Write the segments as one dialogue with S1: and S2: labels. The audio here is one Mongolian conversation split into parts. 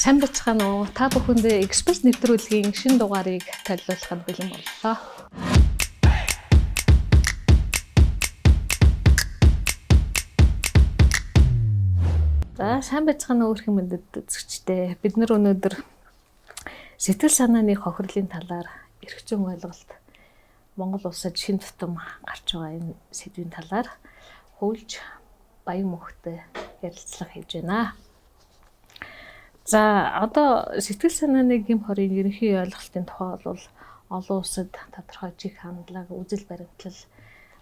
S1: Сайн байцгаана уу? Та бүхэндээ Экспресс нэвтрүүлгийн шинэ дугаарыг танилцуулахад бэлэн боллоо. За, сайн байцгаана уу өрхөн мөндөд үзэгчдээ. Бид нар өнөөдөр сэтгэл санааны хохирлын талаар эрх зүйн ойлголт Монгол улсад шинэ тутам гарч байгаа энэ сэдвийн талаар хуульч Баян мөнхтэй ярилцлага хийж байна. За, одоо сэтгэл санааны гэм хорийн ерөнхий ойлголтын тухай бол олон улсад тодорхой чиг хандлага, үзэл баримтлал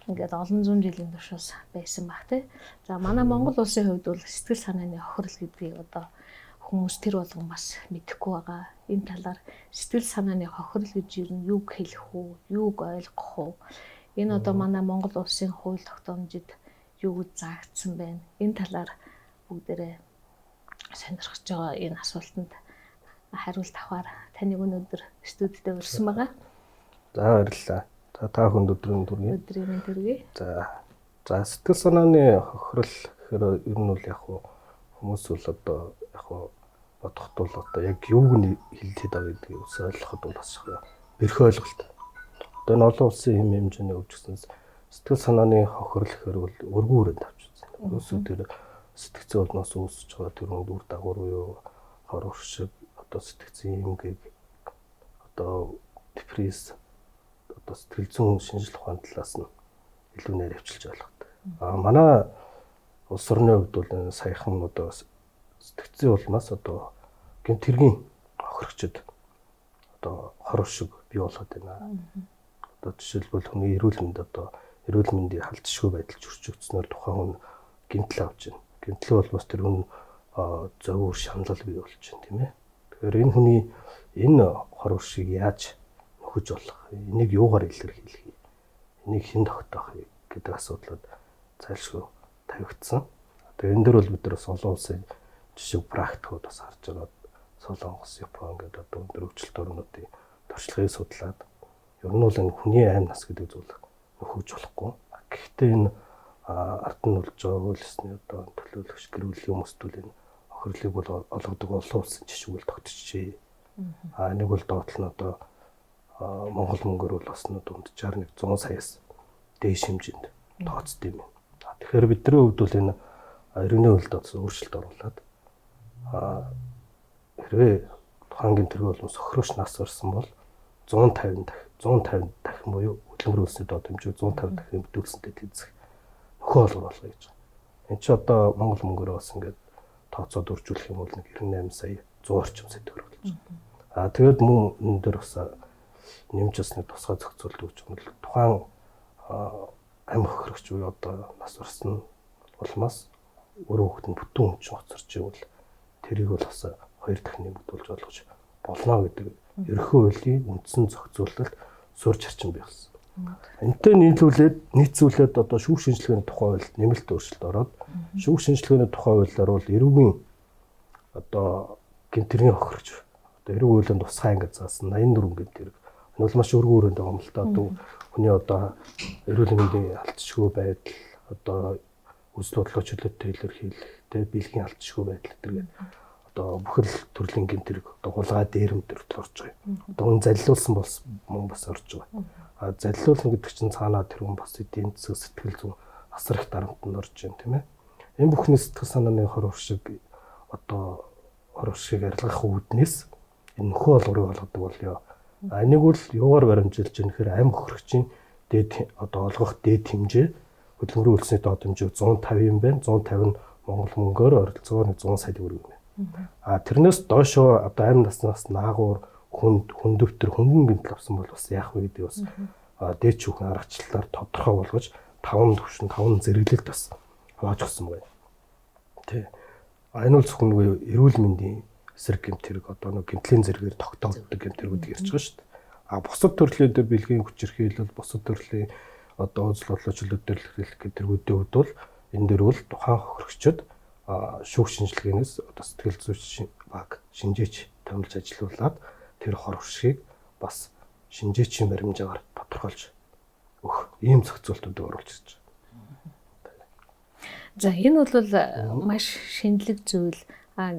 S1: ингээд олон зуун жилийн туршаас байсан баг тий. За, манай Монгол улсын хувьд бол сэтгэл санааны хохирол гэдгийг одоо хүмүүс тэр болгон бас мэдэхгүй байгаа. Энэ талаар сэтгэл санааны хохирол гэж ер нь юуг хэлэх үү, юуг ойлгох уу? Энэ одоо манай Монгол улсын хууль тогтоомжид юу гэж заагдсан байна? Энэ талаар бүгдээрээ сонирхож байгаа энэ асуултанд хариулт авахар таныг өнөөдөр студидээ урьсан байгаа.
S2: За, баярлалаа. За, та хүнд өдрийн төргий.
S1: Өдрийн төргий.
S2: За, сэтгэл санааны хохирол гэхээр ер нь бол яг хүмүүс бол одоо яг бодоход бол одоо яг юуг нь хэлээд байгаа гэдгийг ус ойлгоход бол бас бэрхүү ойлголт. Одоо энэ олон улсын хэм хэмжээний өвчсөн сэтгэл санааны хохирол гэхээр бол өргөн хүрээнд авч үзсэн. Ерөөсөө тэр сэтгцэн улмаас үүсэж байгаа тэр үр дагавар буюу хор уршиг, одоо сэтгцэн эмгэг, одоо депресс, одоо сэтгэл зүйн шинжлэх ухааны талаас нь илүү нэр авчилж ойлгодог. А манай улс орны хувьд бол саяхан одоо сэтгцэн улмаас одоо гэмт хэргийн хохирогчид одоо хор уршиг бий болгоод байна. Одоо жишээлбэл хүний эрүүл мэнд одоо эрүүл мэндийн халдшгүй байдал чөрчөгдснөөр тухайн хүн гэмтэл авч байна. Гэмтэл бол бас тэр хүн зовиур шаналл бий болж байна, тийм ээ. Тэгэхээр энэ хүний энэ хор уршиг яаж нөхөж болох, энийг юугаар илэрхийлэх, энийг хэн тогтоох гэдэг асуудлууд зайлшгүй тавигдсан. Тэгээ энэ дөр бол бид нар бас олон улсын жишээ практикууд бас харж байгаа. Солонгос, Япон гэдэг одоо өндөр хөгжилтэй орнуудын туршлагыг судлаад ер нь бол энэ хүний амь нас гэдэг зүйл нөхөж болохгүй. Гэхдээ энэ ард нь болж байгаа хууль ёсны одоо төлөөлөгч гэр бүлийн хүмүүст бол энэ хохирлыг бол олгодог олон улсын жишүүл тогтчихжээ. А энийг бол доотлол нь одоо Монгол мөнгөөр бол бас дунджаар нэг 100 саяас дээш хэмжээнд тооцдог юм. Тэгэхээр бидний хувьд бол энэ иргэний хуульд өөрчлөлт оруулаад хэрвээ тухайн гэмт хэрэг болон сохируулж нас барсан бол 150 дахин буюу хөдөлмөрийн үлсний доод хэмжээ 150 дахин бүтээлсэнтэй тэнцэх нөхөө олгор болгоё гэж байна. Энд чи одоо Монгол мөнгөөр бас ингээд тооцоод үржүүлэх юм бол нэг 98 сая 100 орчим сая төгрөг болж байна. Аа тэгээд мөн энэ дээр бас нэмж бас нэг тусгай зохицуулт өгч юм бол тухайн ам хохирогч буюу одоо нас барсан улмаас өөрөө хүүхэд нь бүтэн хүн чинь хоцорч ивэл тэрийг бол бас хоёр дахин нэмэгдүүлж олгож болно гэдэг ерөнхий хуулийн үндсэн зохицуулалт суурь чарчин бий болсон. Энтэй нийцүүлээд одоо шүүх шинжилгээний тухай хуульд нэмэлт өөрчлөлт ороод шүүх шинжилгээний тухай хуулиар бол эрүүгийн одоо гэмт хэргийн хохирогч одоо эрүүг хуулийн тусгай ингээд заасан 84 гэмт хэрэг. Энэ бол маш өргөн хүрээнд байгаа юм л да. Одоо хүний одоо эрүүл мэндийн алдшгүй байдал, одоо үзэл бодлоо чөлөөтэй илэрхийлэх, тэ бэлгийн алдшгүй байдал гэдэг одоо бүхэл төрлийн гэмт хэрэг одоо хулгай дээрэмд төрөл орж байгаа юм. Одоо хүн залилуулсан болсон мөн бас орж байгаа. А залилуулна гэдэг чинь цаанаа тэр хүн бас эдийн засаг, сэтгэл зүйн асар их дарамтанд орж байна, тийм ээ. Энэ бүхний сэтгэл санааны хор уршиг одоо хор уршиг арилгах үүднээс энэ нөхөө олгорыг олгодог болёо. А энийг бол юугаар баримжилж байгаа нөхөр ам хохирогчийн дээд одоо олгох дээд хэмжээ хөдөлмөрийн үлсний доод хэмжээ 150 юм байна. 150 нь Монгол мөнгөөр ойролцоогоор 100 сая төгрөг юм байна. А тэрнээс доошоо одоо амь наснаас наагуур хүнд хүндөвтөр хөнгөн гэмтэл авсан бол бас яах вэ гэдэг бас дээд шүүхийн аргачлалаар тодорхой болгож 5 төвшин 5 зэрэглэлд бас хувааж өгсөн байна. Тэ. А энэ бол зөвхөн нөгөө эрүүл мэндийн эсрэг гэмт хэрэг одоо нөгөө гэмтлийн зэрэгээр тогтоогддог гэмт хэрэгүүдийг ярьж байгаа шүү дээ. А бусад төрлийн дээр бэлгийн хүчирхийлэл, бусад төрлийн одоо үзэл бодлоо чөлөөтэй илэрхийлэх гэх тэргүүдийн хувьд бол энэ дээр бол тухайн хохирогчид шүүх шинжилгээнээс одоо сэтгэл зүйч баг шинжээч томилж ажилуулад тэр хор уршгийг бас шинжээчийн баримжаагаар тодорхойлж өгөх ийм зохицуултуудыг оруулж ирж байгаа.
S1: За, энэ бол маш шинэлэг зүйл. А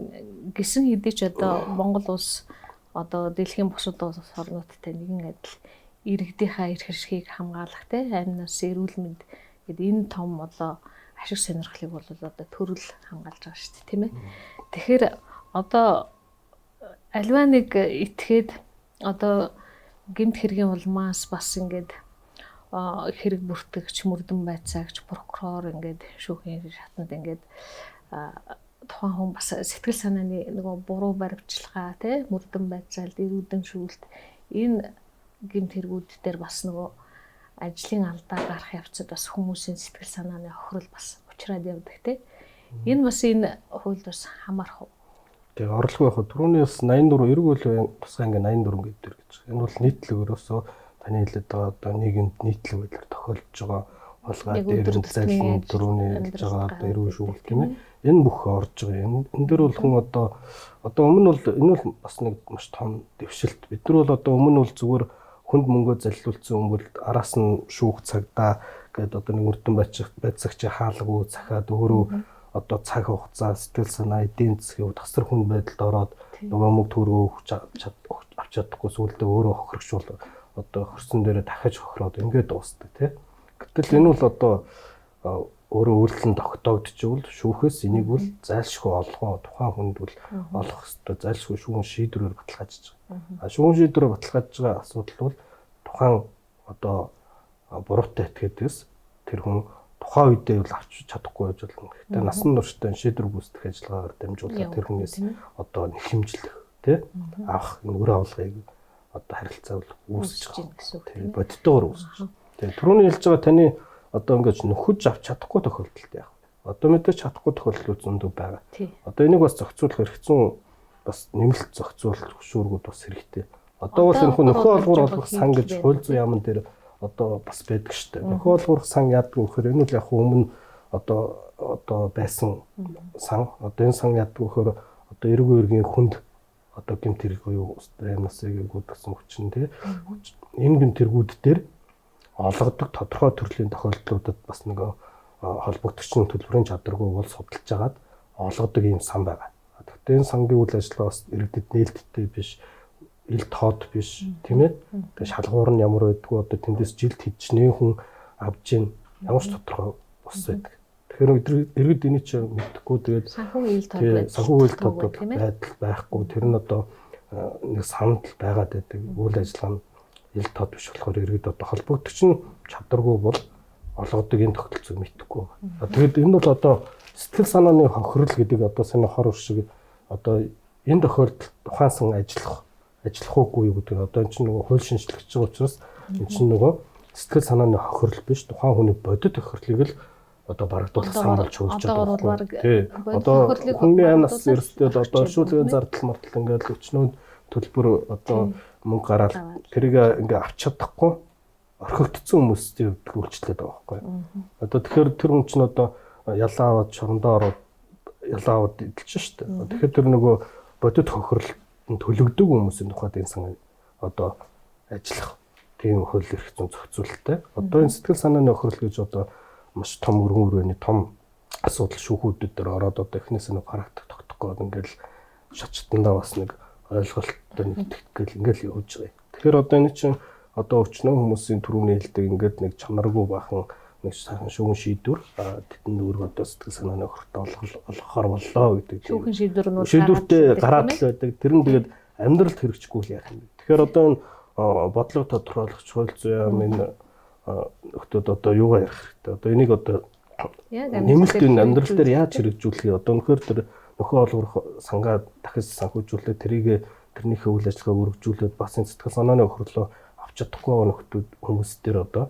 S1: гисэн хэдий ч одоо Монгол улс одоо дэлхийн бусад улс орнуудтай нэгэн адил иргэдийнхаа эрх ашгийг хамгаалах те амь нас эрүүл мэнд гээд энэ том одоо ашиг сонирхлыг бол одоо төрөл хамгаалж байгаа шүү дээ, тийм ээ. Тэгэхээр одоо альва нэг итгээд одоо гэмт хэргийн улмаас бас ингээд хэрэг бүртгэгч, мөрдөн байцаагч, прокурор ингээд шүүхийн шатанд ингээд тухайн хүн бас сэтгэл санааны нөгөө буруу баримтчилгаа тий мөрдөн байцаалт, эрүүдэн шүүлт энэ гэмт хэрэгүүд дээр бас нөгөө ажлын алдаа гарах явцад бас хүмүүсийн сэтгэл санааны хохирол бас учраад явдаг тий. Энэ бас энэ хуульд бас хамаарах уу?
S2: Тэгээ орлого яг түрүүний бас 84 эрг үйл тусгай анги 84 гэдэг гэж. Энэ бол нийтлэг өрөөсөө таны хэлээд байгаа одоо нийгэмд нийтлэг байдлаар тохиолдож байгаа хулгай дээр зайлшгүй түрүүний хэлж байгаа одоо эрүүл шүүгэл тийм ээ. Энэ бүх орж байгаа. Энэ дээр бол хүн одоо өмнө бол энэ бол бас нэг маш том дэвшилт. Бид нар бол одоо өмнө бол зүгээр хүнд мөнгөө залилуулсан хүмүүс араас нь шүүх цагдаа гээд одоо нэг өрдөн байцаагч хаалга захиад өөрөө одоо цаг хугацаа сэтгэл санаа эдийн засгийн тасар хүн байдалд ороод нөгөө мөнгө төгрөгөө авч чадахгүй сүүлдээ өөрөө хохирогчвол одоо хөрсөн дээрээ дахиж хохироод ингээд дуустдаг тий. Гэтэл энэ бол одоо өөрөө үйлдэл нь тогтоогдчихвол шүүхээс энийг бол зайлшгүй олгоо тухайн хүнд бол олох ёстой зайлшгүй шүүн шийдвэрээр баталгаажиж байгаа. А шүүн шийдвэрээр баталгаажиж байгаа асуудал бол тухайн одоо буруутай этгээдээс тэр хүн тухайн үедээ бол авч чадахгүй байж болно. Гэхдээ насан туршдаа шийдвэр гүйцэтгэх ажиллагаагаар дамжуулаад тэр хүнээс одоо нэхэмжлэх тий авах энэ үр авлагыг одоо харилцаа бол үүсэж байгаа гэсэн үг. Тийм бодитоор үүсэж. Тэгээ түрүүний хэлж байгаа таны одоо ингэж нөхөж авч чадахгүй тохиолдолд яах вэ? Одоо мэдээж чадахгүй тохиолдлууд зөндөө байгаа. Одоо энийг бас зохицуулах хэрэгцээ бас нэмэлт зохицуулах хөшүүргүүд бас хэрэгтэй. Одоо бол энэ хүн нөхөө олгуур олгох сан гэж хууль зүйн яамн дээр одоо бас байдаг шүү дээ. Нөхөө олгуурах сан яадаг вэ гэхээр энэ бол яг өмнө одоо байсан сан. Одоо энэ сан яадаг вэ гэхээр одоо эрг үергийн хүнд одоо гэмт хэрэг буюу амнасыг гүйдгсэн хүчин тий. Энэ гэмт хэрэгүүд дээр олгодог тодорхой төрлийн тохиолдлуудад бас нэг холбогдогчны төлбөрийн чадваргүй бол судалж агаад олгодог ийм сан байгаа. Гэхдээ энэ сангийн үйл ажиллагаа бас иргэдэд нээлттэй биш, ил тод биш тийм ээ. Тэгээ шалгуур нь ямар байдгүй одоо тэндээс жилд хичнээн хүн авж ийн ямар ч тодорхой бус байдаг. Тэгэхээр иргэд энийг ч мэдэхгүй тэгээд
S1: санхүү ил тод байдал
S2: санхүү ил тод байдал байхгүй тэр нь одоо нэг санал байгаад байдаг. Үйл ажиллагаа нь ил тод биш болохоор иргэд одоо холбогдогч нь чадваргүй бол олгодог энэ тогтолцоог мэдэхгүй байна. Тэгээд энэ бол одоо сэтгэл санааны хохирол гэдэг одоо сайн хор шиг одоо энэ тохиолдолд тухайн сан ажиллах уугүй юу гэдэг нь одоо энэ чинь нөгөө хууль шинжлэгч байгаа учраас энэ чинь нөгөө сэтгэл санааны хохирол биш тухайн хүний бодит хохирлыг л одоо барагдуулах сан болж хөрч байгаа байхгүй. Тий. Одоо хүний амнаас эрсдэл одоо шүүлгийн зардал мартал ингээд өчнөө төлбөр одоо мөнгө гараад тэрийг ингээ авч чадахгүй орхигдсон хүмүүсийн хувьд үйлчлээд байгаа байхгүй. Одоо тэгэхээр тэр хүн чинь одоо ялаа аваад шорондоо ороод ялаа аваад идэлж штэ. Тэгэхээр тэр нөгөө бодит хохирол төлөгдөг хүмүүсийн тухайд энэ сан одоо ажиллах тийм хууль эрх зүйн зохицуулалттай. Одоо энэ сэтгэл санааны хохирол гэж одоо маш том өргөн өрөөний том асуудал шүүхүүдэд дээр ороод одоо эхнээс нь харагдах тогтохгүй ингээл шат шатандаа бас нэг ойлголттой нэгтгэх ингээл явж байгаа. Тэгэхээр одоо энэ чинь одоо өчнөө хүмүүсийн түрүүний хэлдэг ингээд нэг чанаргүй бахан нэг сайхан шүүгэн шийдвэр тэдэнд өөр одоо сэтгэл санааны хохиролт олгохоор боллоо гэдэг.
S1: Шүүхэн шийдвэр нь
S2: шийдвэртэй гараад л байдаг. Тэр нь тэгээд амьдралд хэрэгжихгүй л яах юм бэ? Тэгэхээр одоо энэ бодлого тодорхойлогч хууль зүйн яам энэ нөхдүүд одоо юугаа ярих хэрэгтэй? Одоо энийг одоо нэмэлт энэ амьдрал дээр яаж хэрэгжүүлэх юм? Одоо үнэхээр тэр нөхөө олгох сангаа дахиж санхүүжүүлээд тэрийг тэрнийхээ үйл ажиллагааг өргөжүүлээд бас энэ сэтгэл санааны хохирлоо авч чадахгүй байгаа нөхдүүд хүмүүс дээр одоо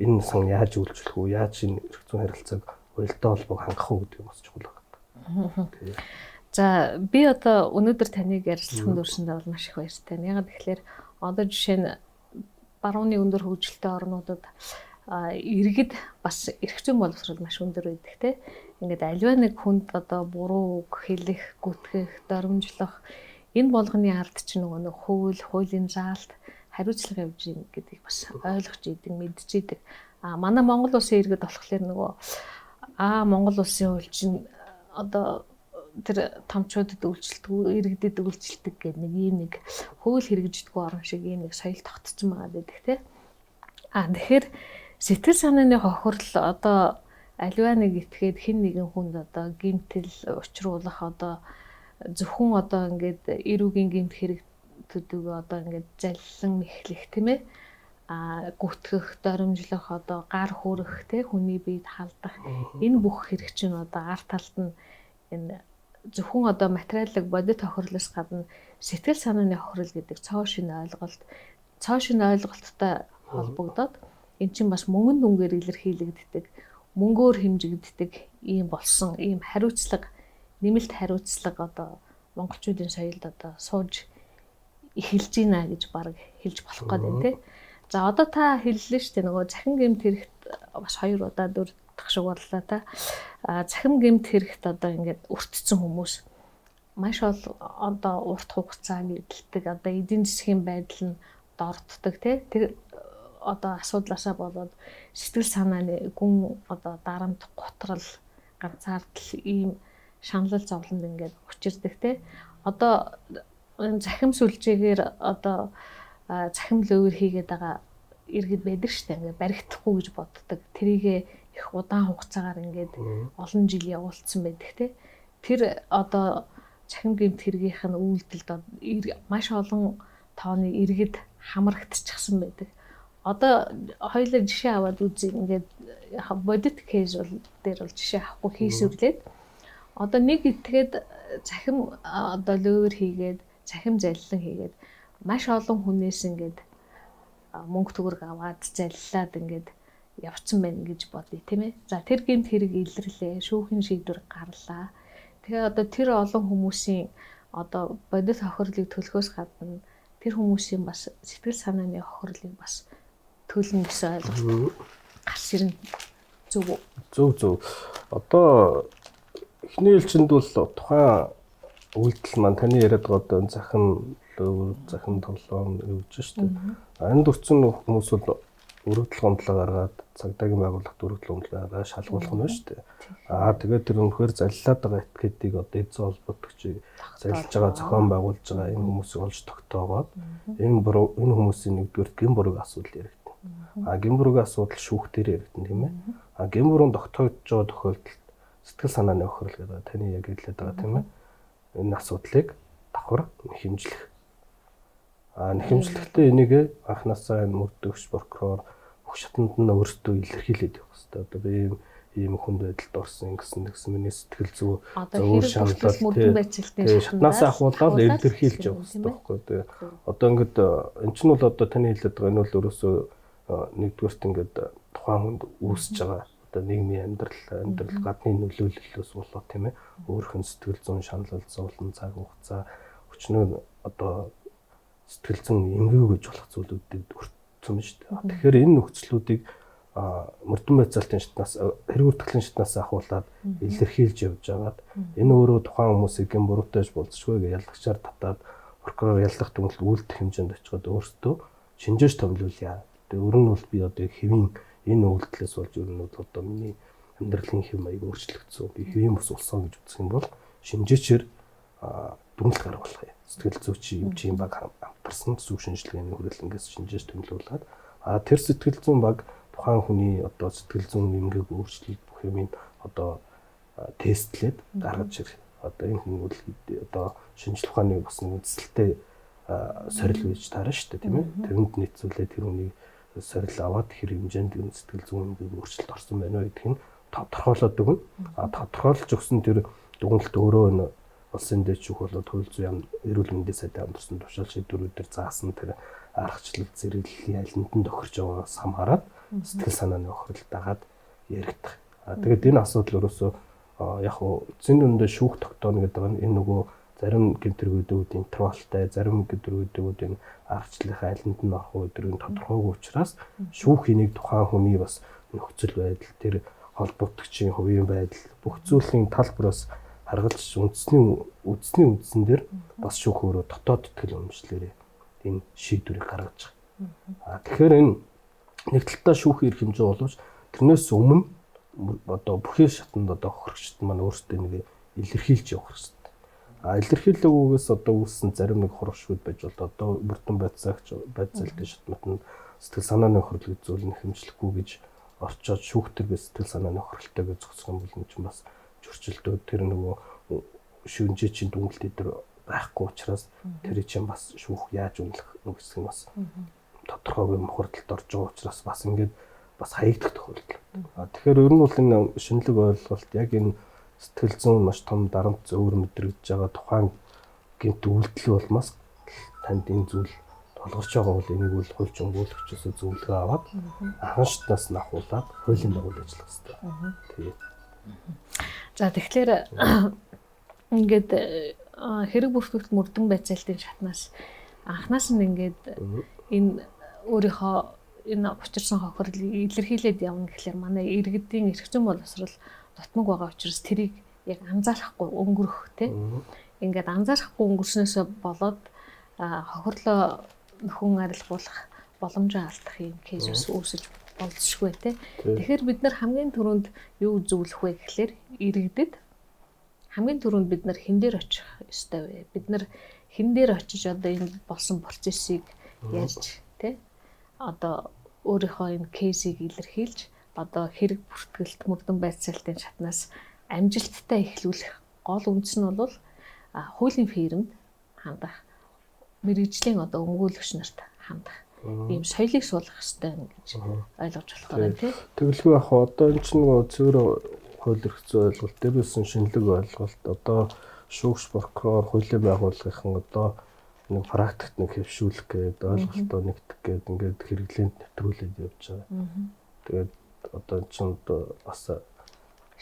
S2: энэ сан яаж үйлчлэх үү? Яаж энэ эрх зүйн харилцааг уялдаа холбоог хангах уу гэдэг нь бас чухал байна.
S1: За би одоо өнөөдөр таныг ярилцлаганд өрсөндөө бол маш их баяртай. Ягаад гэвэл одоо жишээ нь барууны өндөр хөгжилтэй орнуудад иргэд бас эрх зүйн боловсрол маш өндөр байдаг те. Ингээд аливаа нэг хүнд одоо буруу үг хэлэх, гүтгэх, доромжлох энэ болгоны ард чинь нөгөө нэг хууль, хуулийн заалт хариуцлага явж гин гэдгийг бас ойлгож идэг, мэдж идэг. А манай Монгол улсын иргэд болохоор нөгөө Монгол улсын хууль чинь одоо тэр томчуудад үйлчлдэг, иргэдэд үйлчлдэг гэдэг нэг ийм нэг хууль хэрэгждэггүй орн шиг ийм нэг соёл тогтцсон байгаа гэдэг те. А тэгэхээр сэтгэл санааны хохирол одоо аливаа нэг итгээд хэн нэгэн хүнд одоо гэмтэл учруулах одоо зөвхөн одоо ингээд эрүүгийн гэмт хэрэг төдийгөө одоо ингээд заллан мэхлэх тийм ээ, а гүтгэх, доромжлох, одоо гар хүрэх те, хүний биед халдах энэ бүх хэрэг чинь одоо арт талд нь энэ зөвхөн одоо материалын бодит хохирлоос гадна сэтгэл санааны хохирол гэдэг цоо шинэ ойлголт, цоо шинэ ойлголттой холбогдоод эн чинь бас мөнгөн дүнгээр илэрхийлэгддэг, мөнгөөр хэмжигддэг ийм болсон, ийм хариуцлага, нэмэлт хариуцлага одоо монголчуудын соёлд одоо сууж эхэлж байна гэж баг хэлж болох гээд байна те. За одоо та хэллээ шүү дээ, нөгөө захин гэмт хэрэгт бас 2 удаа дурдах шиг боллоо та. А захин гэмт хэрэгт одоо ингээд өртсөн хүмүүс маш одоо урт хугацаанд эдэлдэг, одоо эдийн засгийн байдал нь дорддог те. Тэр одоо асуудлаасаа болоод сэтгэл санааны гүн одоо дарамт, гутрал, ганцаардал ийм шаналл зовлонд ингээд учирдаг те. Одоо энэ захим сүлжээгээр одоо захим лөвөр хийгээд байгаа иргэд байдаг шүү дээ. Ингээд баригдахгүй гэж боддог. Тэрийгэ их удаан хугацаагаар ингээд олон жил явуулсан байдаг те. Тэр одоо захим гэмт хэргийнх нь үйлдэлд маш олон тооны иргэд хамрагдчихсан байдаг. Одоо хоёулаа жишээ аваад үзье. Ингээд бодит кейс бол дээр бол жишээ авахгүй хийсвэрлээд одоо нэг итгээд захим одоо лөвөр хийгээд захим заллан хийгээд маш олон хүнээс ингээд мөнгө төгрөг аваад заллаад ингээд явцсан байна гэж бодъё тийм ээ. За тэр гэмт хэрэг илэрлээ, шүүхийн шийдвэр гарлаа. Тэгээ одоо тэр олон хүмүүсийн одоо бодит хохирлыг төлөхөөс гадна тэр хүмүүсийн бас сэтгэл санааны хохирлыг бас төлнө гэсэн ойлголт гарч ирнэ. Зөв үү?
S2: Зөв зөв. Одоо эхний ээлжинд бол тухайн үйлдэл маань таны яриад байгаа одоо захин лөвөр, захин толгоом гэж шүү дээ. Энд өртсөн хүмүүс бол өргөдөл гомдлоо гаргаад цагдаагийн байгууллагт өргөдөл гомдлоо гаргаад шалгуулах нь байна шүү дээ. Аа тэгээд тэр үнэхээр заллаад байгаа этгээдийг одоо эзэн холбогдогчийг залж байгаа, зохион байгуулж байгаа энэ хүмүүсийг олж тогтоогоод энэ энэ хүмүүсийн нэгдүгээр гэм бурууг асуудал яригдана. Аа гэм буруугийн асуудал шүүхтэр яригдана тийм ээ. Аа гэм буруун тогтоогдож байгаа тохиолдолд сэтгэл санааны хохирол гэдэг таны яг хэлээд байгаа тийм ээ. Энэ асуудлыг давхар хэмжлэх. А нэхэмжлэхдээ энийг анханасаа энэ мөрдөгч прокурор бүх шатанд нь өөрсдөө илэрхийлээд явах хэрэгтэй. Одоо би ийм хүнд байдалд орсон ингэсэн тэгсэн миний сэтгэл зүй зөв шаналл мөрдөн шатнаасаа ахуулаад илэрхийлж явах хэрэгтэй байхгүй. Тэгээ одоо ингээд эн чинь бол одоо таны хэлээд байгаа энэ бол өөрөөсөө нэгдүгээрт ингээд тухайн хүнд үүсэж байгаа одоо нийгмийн амьдрал гадны нөлөөллөөс болоод тийм ээ өөрөх нь сэтгэл зүйн шаналл зовлон цаг хугацаа өчнөө одоо сэтгэл зүйн эмгээг гэж болох зүйлүүдийг өртсөн шүү дээ. Тэгэхээр энэ нөхцлүүдийг мөрдөн байцаалтын шатнаас хэрэг бүртгэлийн шатнаас ахуулаад илэрхийлж явж байгаад энэ өөрөө тухайн хүмүүсийг гэм буруутай болцсгүй гэж ялгчаар татаад прокурор яллах дүнэлт үйлдэх хэмжээнд очиход өөртөө шинжээш томилуулъя. Тэгээ өөр нь бол би одоо хэвийн энэ үйлдэлээс болж ер нь бол одоо миний амьдралын хэв маяг өөрчлөгдсөн. Би хэвийн бус болсон гэж үзэх юм бол шинжээчээр дүнэлт гаргуулах юм. Сэтгэл зүйч эмчийн баг хамтарсан зүү шинжилгээний хүрээлэнгээс шинжээж томилуулад тэр сэтгэл зүйн баг тухайн хүний одоо сэтгэл зүйн эмгэг өөрчлөлт бүх юмыг одоо тестлээд гаргаж ирэх. Одоо энэ хүн үл одоо шинжлэх ухааны бас нэг үндэслэлтэй сорил байж таарна шүү дээ, тийм ээ. Тэрэнд нийцүүлээд тэр хүнийг сорил аваад хэр хэмжээнд сэтгэл зүйн эмгэг өөрчлөлт орсон байна вэ гэдгийг нь тодорхойлоод өгнө. А тодорхойлж өгсөн тэр дүгнэлт өөрөө энэ улсын дэд шүүх болоод хууль зүйн яам эрүүл мэндийн сайдын хамтарсан тушаал шийдвэрүүдээр заасан тэр аргачлал зэрэглэлийн алинд нь тохирч байгаагаас хамаарат сэтгэл санааны хохирол дагаад яригдах. А тэгээд энэ асуудал өрөөсөө яг хуу эцсийн дүндээ шүүх тогтооно гэдэг нь энэ нөгөө зарим гэмт хэргүүдүүд интервалтай, зарим гэмт хэргүүдүүд энэ аргачлалынхаа алинд нь орох өдрийг тодорхойгүй учраас шүүх энийг тухайн хүний бас нөхцөл байдал, тэр холбогдогчийн хувийн байдал бүх зүйлийн тал бүрээс харгалж үндэсний үндсэн дээр бас шүүх өөрөө дотоод тэтгэл үнэмшлэрээ энэ шийдвэрийг гаргаж байгаа. Тэгэхээр энэ нэг талдаа шүүхийн эрх хэмжээ боловч тэрнээс өмнө одоо бүхий шатанд одоо хохирогчд маань өөрсдөө нэг илэрхийлж явах хэрэгтэй. А илэрхийлэггүйгээс одоо үүссэн зарим нэг хурвшгүүд байж бол одоо мөрдөн байцаагч байцаалтын шатмат нь сэтгэл санааны хохирол гэж зүйл нь хэмжлэхгүй гэж орчоод шүүхтэр би сэтгэл санааны хохиролтой гэж зогсох юм бол энэ чинь бас зөрчилдөө тэр нөгөө шүнжээ чинь дүнэлт дээр байхгүй учраас тэр чинь бас шүүх яаж үнэлэх нүг хэсэг нь бас тодорхойгүй мухардалд орж байгаа учраас бас ингээд бас хаягдах тохиолдол. А тэгэхээр ер нь бол энэ шинэлэг ойлголт яг энэ сэтгэл зүйн маш том дарамт зөөр мэдрэгдэж байгаа тухайн гэмт үйлдэл болмоос танд энэ зүйл тулгарч байгаа бол энийг бол хуульч өмгөөлөгчөөс зөвлөгөө аваад анхан шатнаас нь ахуулаад хуулийн дагуу ажиллах хэрэгтэй. Тэгээ.
S1: За тэгэхээр ингээд хэрэг бүртгэгт мөрдөн байцаалтын шатнаас анханаас нь ингээд энэ өөрийнхөө энэ учирсан хохирлыг илэрхийлээд явна гэхлээр манай иргэдийн эрх зүйн боловсрол дутмаг байгаа учраас тэрийг яг анзаарахгүй өнгөрөх тий. Ингээд анзаарахгүй өнгөрснөөсөө болоод хохирлоо нөхөн арилгуулах боломжоо алдах юм кейс бас үүсэж болзошгүй тий. Тэгэхээр бид нар хамгийн түрүүнд юу зөвлөх вэ гэхлээр иргэдэд хамгийн түрүүнд бид нар хэн дээр очих ёстой вэ? Бид нар хэн дээр очиж одоо энэ болсон процессыг яаж тий одоо өөрийнхөө энэ кейсийг илэрхийлж одоо хэрэг бүртгэлт мөрдөн байцаалтын шатнаас амжилттай эхлүүлэх гол үндэс нь бол хуулийн фирмд хандах, мэргэжлийн одоо өмгөөлөгч нарт хандах ийм соёлыг суулгах ёстой юм гэж ойлгож болохоор байна тий.
S2: Тэгэлгүй яг одоо энэ чинь нөгөө цэвэр хууль эрх зүйн ойлголт, дээрээс нь шинэлэг ойлголт, одоо шүүгч прокурор, хуулийн байгууллагын одоо нэг практикт нэг хэвшүүлэх гээд ойлголтоо нэгтгэх гээд ингээд хэрэглээнд нэвтрүүлээд явж байгаа. Тэгээд одоо энэ чинь бас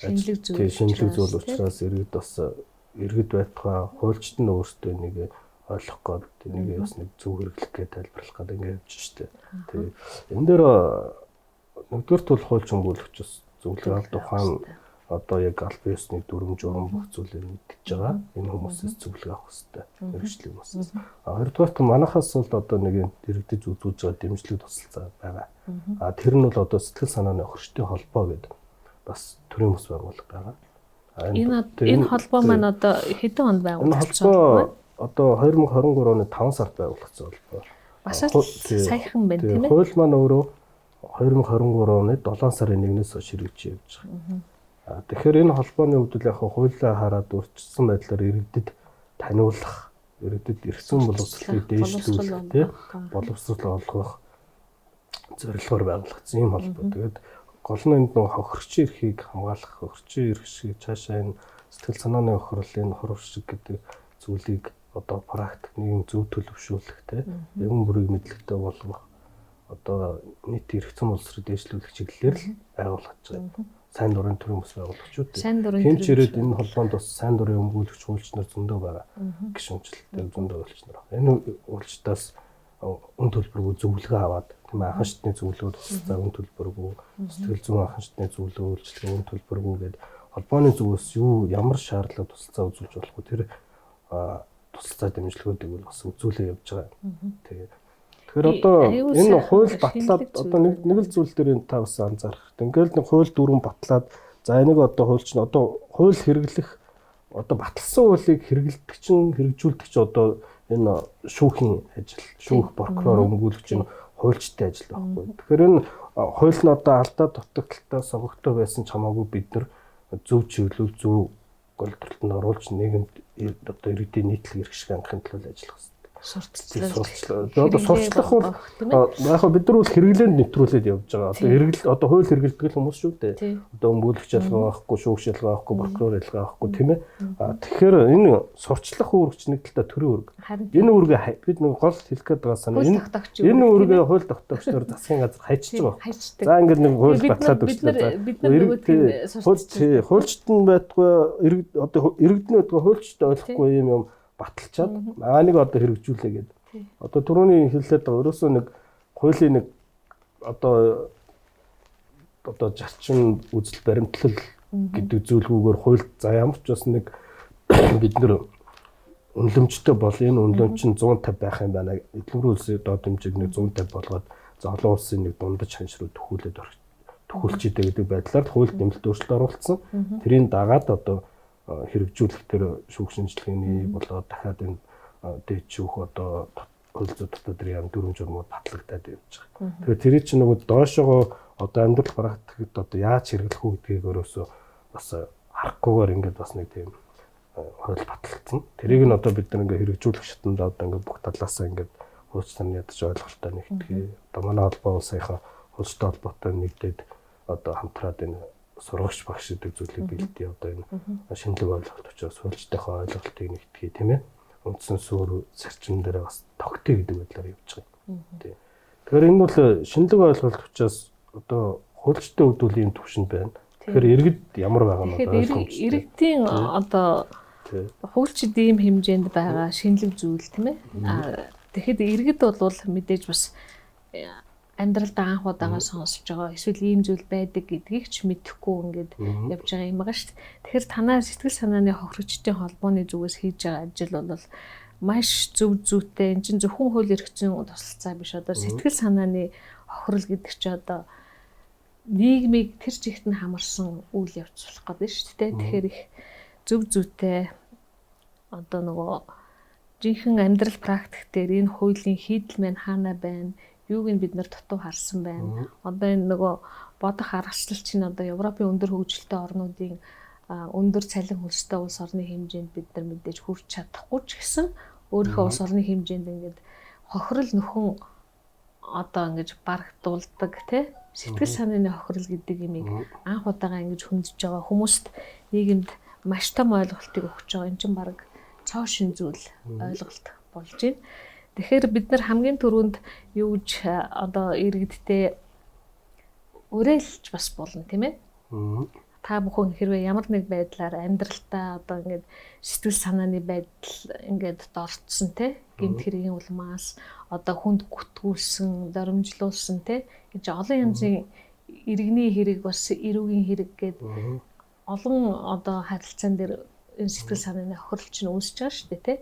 S2: шинэлэг зүйл учраас иргэд бас иргэд байтугай хуульчид нь өөрсдөө нэг ойлгох гээд энийг бас нэг зөв хэрэглэх гээд тайлбарлах гээд ингээд явж штэ. Тэгээ энэ дээр нэгдүгээр тул хуульч өмгөөлөгч бас зөвлөгөө авах тухайн одоо яг албан ёсны дүрм журам бүх зүйлийг мэдчихэж байгаа. Энэ хүмүүсээс зөвлөгөө авах хэрэгтэй. Мэргэжлийн хүмүүсээс. А хоёрдугаарт манайхаас бол одоо нэг юм иргэдэж үзүүлж байгаа дэмжлэг тусалцаа байгаа. А тэр нь бол одоо сэтгэл санааны хөрштэй холбоо гэдэг бас төрийн бас байгууллага байгаа.
S1: Энэ холбоо маань одоо хэдэн онд байгуулагдсан
S2: вэ? Одоо 2023 оны 5 сард байгуулагдсан холбоо.
S1: Бас саяхан байна тийм ээ.
S2: Хууль маань өөрөө 2023 оны 7 сарын 1-ээс хойш хэрэгжиж явж байгаа. Тэгэхээр энэ холбооны хувьд л яг хуулиа хараад өөрчилсөн байдлаар иргэдэд таниулах, иргэдэд эрх зүйн боловсролыг дээшлүүлэх, тийм боловсрол олгох зорилгоор байгуулагдсан юм холбоо. Тэгээд гол нь энд нөгөө хохирчийн эрхийг хамгаалах, хохирчийн эрх шиг цаашаа энэ сэтгэл санааны хохирлын хурв шиг гэдэг зүйлийг одоо практик нийгэм зөв төлөвшүүлэх, тийм юм бүрийг мэдлэгтэй болгох, одоо нийт эрх зүйн боловсролыг дээшлүүлэх чиглэлээр л байгуулагдаж байгаа. Сайн дурын төрийн бас байгуулагчуд. Хэн ч ирээд энэ холбоонд бас сайн дурын өмгөөлөгч хуульч нар зөндөө байгаа. Гишүүнчлэлтэй зөндөө хуульч нар. Энэ хуульчдаас үн төлбөргүй зөвлөгөө аваад тийм анхан шатны зөвлөгөө тусалцаа үн төлбөргүй, сэтгэл зүйн анхан шатны зөвлөгөө үйлчилгээ үн төлбөргүй гээд холбооны зүгээс юу ямар шаардлага тусалцаа үзүүлж болох вэ? Тэр тусалцаа дэмжлэгүүдийг бол бас үзүүлээ явж байгаа. Тэгээд тэгэхээр одоо энэ хууль батлаад одоо нэг л зүйл дээр энэ та бас анзаарах хэрэгтэй. Ингээл нэг хууль дүрм батлаад за энийг одоо хуульч нь одоо хууль хэрэглэх одоо баталсан хуулийг хэрэглэдэг чинь хэрэгжүүлдэг чинь одоо энэ шүүхийн ажил, шүүх прокурор өмгөөлөгч нь хуульчтай ажил байхгүй. Тэгэхээр энэ хууль нь одоо алдаа дутагдaltaй согогтой байсан ч хамаагүй бид нар зөв чиглэл, зөв голдролтод оруулж нийгэмд одоо иргэдийн нийтлэг эрх шиг хангахын төлөө ажиллах хэрэгтэй.
S1: Сурталчлал.
S2: Одоо сурчлах бол яг бид нар бол хэрэглээнд нэвтрүүлээд явж байгаа. Одоо хэрэгэл одоо хууль хэрэглэдэг л хүмүүс шүү дээ. Одоо өмгөөлөгч ялгаа байхгүй, шүүгч ялгаа байхгүй, прокурор ялгаа байхгүй тийм ээ. Тэгэхээр энэ сурчлах үүрэгч нэг талдаа төрийн үүрэг. Энэ үүргээ бид нэг гол хэлэх гээд байгаа санаа энэ үүргээ хууль тогтоогч нар засгийн газар хайчиж байгаа. За ингээд нэг хууль батлаад өгчлээ.
S1: Бид нар нөгөөдг нь сурталчилж
S2: хуульчт нь байтугай одоо иргэдний байтугай хуульчтай ойлгохгүй юм баталчаад аа нэг одоо хэрэгжүүлээ гэдэг. Одоо түрүүний хэллээд байгаа ерөөсөө нэг хуулийн нэг одоо зарчим үзэл баримтлал гэдэг зүйлгүйгээр хууль за ямар ч бас нэг бид нэр үнэлэмжтэй бол энэ үнэлэмж нь 150 байх юм байна. Эдлэмрүү улсын доод хэмжээг нэг 150 болгоод за олон улсын нэг дундаж ханш руу төхүүлээд төхүүлчихэдэ гэдэг байдлаар хуульд нэмэлт өөрчлөлт оруулсан. Тэрийн дагаад одоо хэрэгжүүлэх тэр шүүх шинжилгээний болоод дахиад энэ дээд шүүх одоо хууль зүйн дотоод яам дүрм журмууд батлагдаад явж байгаа. Тэгэхээр тэрий чинь нөгөө доошогоо одоо амьдрал практикт одоо яаж хэрэглэх үү гэдгийг өөрөөсөө бас харахгүйгээр ингээд бас нэг тийм хууль батлагдсан. Тэрийг нь одоо бид нар ингээд хэрэгжүүлэх шатанд одоо ингээд бүх талаасаа ингээд хууч нар ядаж ойлголттой нэгтгэе. Одоо манай холбоо бол саяхан хуульчтай холбоотой нэгдээд одоо хамтраад энэ сургагч багш гэдэг зүйлийг бэлдээ. Одоо энэ шинэлэг ойлголт учраас хуульчтайхаа ойлголтыг нэгтгэе, тийм ээ. Үндсэн суурь зарчим дээр бас тогтъё гэдэг байдлаар явж байгаа юм. Тийм. Тэгэхээр энэ бол шинэлэг ойлголт учраас одоо хуульчтай хувьд бол ийм төвшөнд байна. Тэгэхээр иргэд ямар байгаа нь
S1: одоо ойлгомжтой. Иргэдийн одоо хуульчид ийм хэмжээнд байгаа шинэлэг зүйл, тийм ээ. Тэгэхэд иргэд бол мэдээж бас амьдралд анх удаага сонсож байгаа эсвэл ийм зүйл байдаг гэдгийг ч мэдэхгүй ингээд явж байгаа юм байгаа шүү дээ. Тэгэхээр танаа сэтгэл санааны хохирогчдын холбооны зүгээс хийж байгаа ажил бол маш зөв зүйтэй. Энд чинь зөвхөн хууль эрх зүйн тусалцаа биш. Одоо сэтгэл санааны хохирол гэдэг чинь одоо нийгмийг тэр чигт нь хамарсан үйл явц болох гэдэг шүү дээ. Тэгэхээр их зөв зүйтэй одоо нөгөө жинхэнэ амьдрал практик дээр энэ хуулийн хийдэл маань хаана байна? Юуг нь бид нар дутуу харсан байна. Одоо энэ нөгөө бодох аргачлал чинь одоо Европын өндөр хөгжилтэй орнуудын өндөр цалин хөлстэй улс орны хэмжээнд бид нар мэдээж хүрч чадахгүй ч гэсэн өөрийнхөө улс орны хэмжээнд ингээд хохирол нөхөн одоо ингэж барагдуулдаг тий сэтгэл санааны хохирол гэдэг юмыг анх удаага ингэж хөндөж байгаа хүмүүст нийгэмд маш том ойлголтыг өгч байгаа. Энэ чинь баг цоо шин зүйл ойлголт болж байна. Тэгэхээр бид нар хамгийн түрүүнд юу гэж одоо иргэдтэй уриалж бас болно, тийм ээ. Та бүхэн хэрвээ ямар нэг байдлаар амьдралтаа одоо ингээд сэтгэл санааны байдал ингээд дорцсон те гэмт хэргийн улмаас одоо хүнд гүтгүүлсэн, доромжлуулсан те гэж олон янзын иргэний хэрэг бас эрүүгийн хэрэг гээд олон одоо харилцаан дээр энэ сэтгэл санааны хохирол чинь үүсэж байгаа шүү дээ те.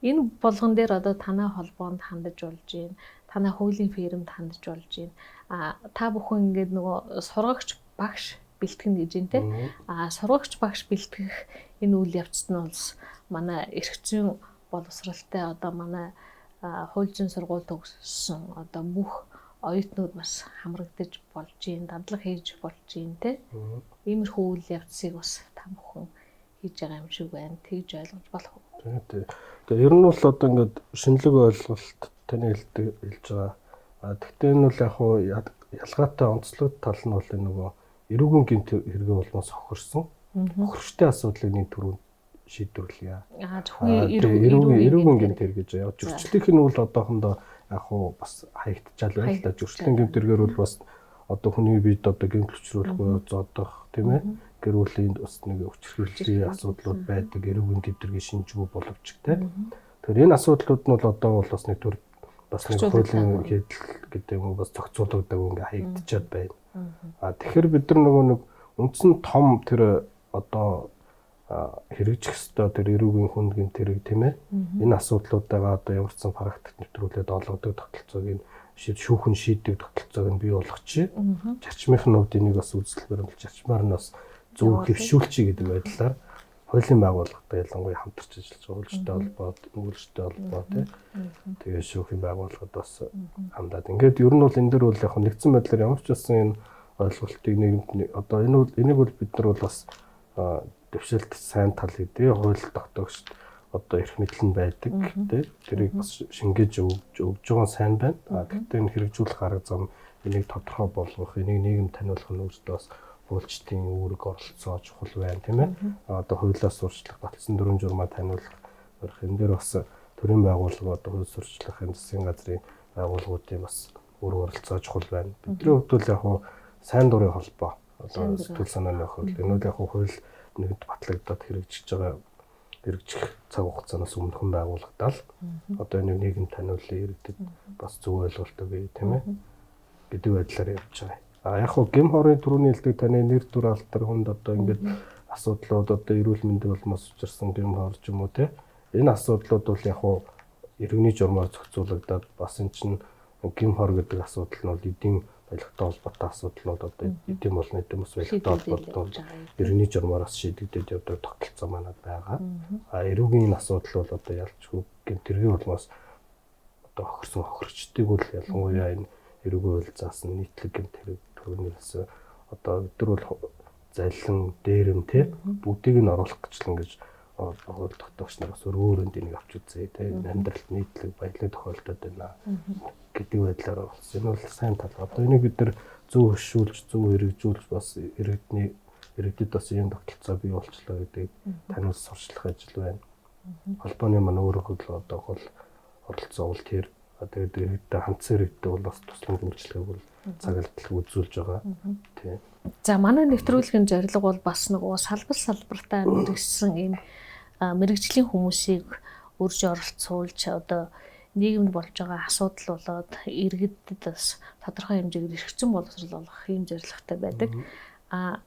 S1: Энэ болгон дээр одоо танай холбоонд хандаж болж байна. Танай хуулийн фирмд хандаж болж байна. А та бүхэн ингээд нөгөө сургагч багш бэлтгэн гэж юм те. А сургагч багш бэлтгэх энэ үйл явцд нь бол манай эрх зүйн боловсралтай одоо манай хууль зүйн сургууль төгссөн одоо бүх оюутнууд бас хамрагдаж болж байна, дадлага хийж болж байна те. Иймэрхүү үйл явцыг бас та бүхэн хийж байгаа юм шиг байна. Тэгж ойлгож болох уу?
S2: Тийм. Тэгээ ер нь бол одоо ингээд шинэлэг ойлголт таны хэлж байгаа. А тэгтээ энэ бол яг хуу ялгаатай онцлог тал нь бол энэ нөгөө эрүүгэн гэмт хэрэгээ болмоос хохирсон. Хохирчтой асуудлыг нэг түрүүнд шийдвэрлэе.
S1: Аа зөвхөн эрүүгэн
S2: гэмт хэрэг гэж яа. Зөрчлийнх нь бол одоохондоо яг хуу бас хаягдчаал байна л да. Зөрчлийн гэмт хэрэгээр бол бас одоо хүний биед одоо гэмт хүчрүүлэхгүй зодох, тийм ээ. Гэр бүлийн бас нэг хүчирхийллийн асуудлууд байдаг, эрүүгэн гэмт хэргийн шинжгүй боловч тийм. Тэгэхээр энэ асуудлууд нь бол одоо бол бас нэг төр бас нэг хуулийн хийдэл гэдэг юм уу бас зохицуулагдаагүй ингээ хаягдчиад байна. А тэгэхээр бид нар нөгөө нэг үндсэн том тэр одоо хэрэгжих ёстой тэр эрүүгийн хүнд гэмт хэрэг тийм ээ. Энэ асуудлуудаагаа одоо ямар ч сан практикт нэвтрүүлээд олгодог тогтолцоог нь шүүхэн шийдэг тогтолцоог нь бий болгочих. Зарчмын хувьд энийг бас үзэл баримтал зарчмаар нь бас зөв хэвшүүлчихье гэдэг байдлаар хуулийн байгууллагатай ялангуяа хамтарч ажиллаж байгаа хуульчтай холбоо, мөрөлчтэй холбоо тий. Тэгээ шүүхийн байгууллагад бас хамдаад. Ингээд ер нь бол энэ дэр бол яг нэгдсэн байдлаар ямар ч байсан энэ ойлголтыг нийгэмд одоо энэ бол энийг бол бид нар бол бас дэвшилт сайн тал гэдэг хууль тогтоогчд одоо эрх мэдэл нь байдаг тий. Тэрийг бас шингээж өгж байгаа сайн байна. А гэхдээ энэ хэрэгжүүлэх арга зам энийг тодорхой болгох, энийг нийгэм таниулах нь өөртөө бас хуульчдын үүрэг оролцоо чухал байна тийм ээ. Одоо хуулиас сурчлах, баталсан дүрэм журмаа таниулах барих энэ дээр бас төрийн байгууллага одоо хууль сурчлах энэ засгийн газрын байгууллагуудын бас үүрэг оролцоо чухал байна. Бидний хувьд бол яг хуу сайн дурын холбоо одоо сэтгэл санааны хууль энэ бол яг хуу хууль нэгд батлагдаад хэрэгжиж байгаа хэрэгжих цаг хугацаанаас өмнөхөн байгуулагдал одоо энийг нийгэм таниулах иргэдэд бас зөв ойлголт өгье тийм ээ гэдэг байдлаар явж байгаа. А яг хуу гэм хорын түрүүний хэлдэг таны нэр дүр алдар хүнд одоо ингээд асуудлууд одоо эрүүл мэндийн улмаас учирсан гэм хор ч юм уу те энэ асуудлууд бол яг хуу иргэний журмаар зохицуулагдаад бас эн чинь гэм хор гэдэг асуудал нь бол эдийн баялагтай холбоотой асуудлууд одоо эдийн болон эдийн бас баялагтай холбоотой иргэний журмаараас шийдэгдээд явдаг тогтолцоо манад байгаа. А эрүүгийн энэ асуудал бол одоо ялчгүй гэмт хэргийн улмаас одоо хохирсон хохирогчдыг бол ялангуяа энэ эрүүгийн хууль заасан нийтлэг гэмт хэрэг төрөний одоо бид нар бол заллин дээрэм те бүгдийг нь оруулах гэж л ингэж хууль тогтоогч нар бас өрөө өрөөнд энийг авч үзье те амьдралд нийтлэг баялаг тохиолдоод байна гэдэг байдлаар оруулсан. Энэ бол сайн тал. Одоо энийг бид нар зөв хөшүүлж, зөв хэрэгжүүлж бас иргэдний иргэдэд бас ийм тогтолцоо бий болчлоо гэдгийг таниулж сурчлах ажил байна. Холбооны маань өөрөөр л одоо гол оролцоо бол тэр. Тэгээд иргэдтэй хандсан иргэдтэй бол бас тусламж үйлчилгээг бол цагалдлаг үзүүлж байгаа. Тий.
S1: За манай нэвтрүүлгийн зорилго бол бас нөгөө салбар салбартаа мэргэжсэн ийм мэргэжлийн хүмүүсийг үрж оролцуулж одоо нийгэмд болж байгаа асуудал болоод иргэдэд бас тодорхой хэмжээгээр эрхцэн боловсрол олгох ийм зорилготой байдаг. А